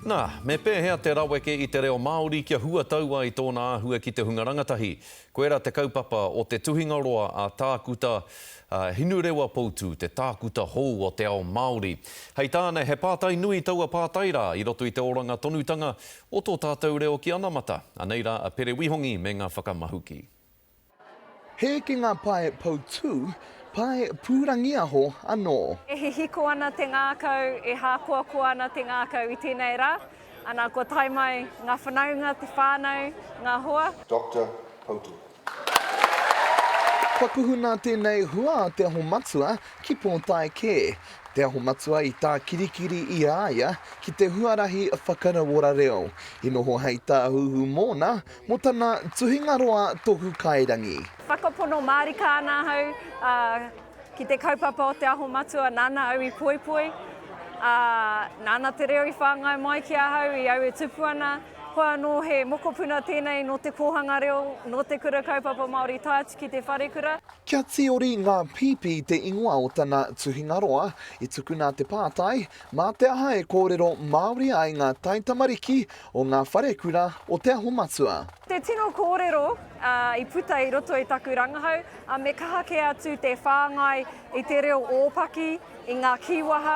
Nā, me pēhea te raweke i te reo Māori kia huatau ai tōna āhua ki te hunga rangatahi? Koirā te kaupapa o te tuhinga roa a Tākuta Hinurewa Poutu, te tākuta hou o te ao Māori. Hei tāna, he pātai nui taua pātai rā i roto i te oranga tonutanga o tō tātou reo ki anamata. Anei rā a Pere Wihongi me ngā whakamahuki. He ekenga pae poutū, pae pūrangiaho anō. E hihiko ana te ngākau, e hākoakoa ana te ngākau i tēnei rā. Ana, kua tae mai ngā whanaunga, te whānau, ngā hoa. Doctor Poutu. Kua kuhuna tēnei hua a Te Aho Matua ki Pōtae kē. Te Aho Matua i tākirikiri i a ia ki te huarahi whakarauora reo. I noho hei tāhuhu mōna, Mō tana tuhingaroa tohu kairangi. Whakapono mārika ana ahau ki te kaupapa o Te Aho Matua, nāna au i poipoi, ā, nāna te reo i whāngai mai ki ahau i au e tupu ana. Hoi anō he mokopuna tēnei nō te kōhanga reo, nō te kura kaupapa Māori tae atu ki te wharekura. Kia tīori ngā pīpī te ingoa o tana tuhingaroa, i tukuna te pātai, mā te aha e kōrero Māori ai ngā taitamariki o ngā wharekura o Te Aho Matua. Te tino kōrero i puta i roto i taku rangahau, me kaha kē atu te whāngai i te reo ōpaki, i ngā kīwaha,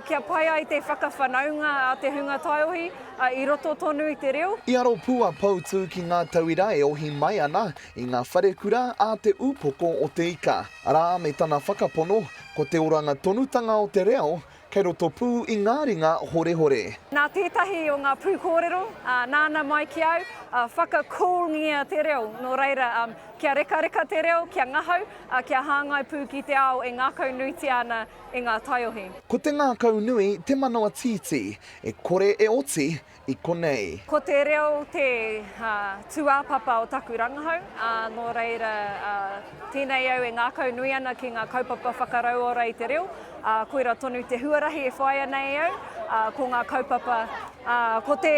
kia pai ai te whakawhanaunga a te hunga taiohi i roto tonu i te reo. I aro pū a Poutū ki ngā tauira e ohi mai ana i ngā wharekura a Te Ūpoko o Te Ika, arā, me tana whakapono, ko te oranga tonutanga o te reo Kei roto pū i ngā ringa horehore. Nā tētahi o ngā pūkōrero, nāna mai ki au, whakacoolngia te reo, nō reira, kia rekareka te reo, kia ngahau, kia hāngai pū ki te ao e ngākaunuitia ana e ngā taiohi. Ko te ngākaunui te manawa tītī, e kore e oti i konei. Ko te reo te tūāpapa o taku rangahau, ā, nō reira, tēnei au e ngākaunui ana ki ngā kaupapa whakarauora i te reo, ā, koirā tonu te huarahi e whāia nei e au, ā, ko ngā kaupapa, ā, ko te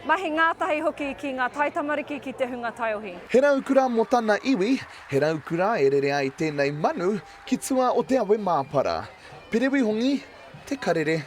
mahi ngātahi hoki ki ngā taitamariki, ki te hunga taiohi. He raukura mō tana iwi, he raukura e rere ai tēnei manu ki tua o te awe māpara. Pere Wihongi, Te Karere.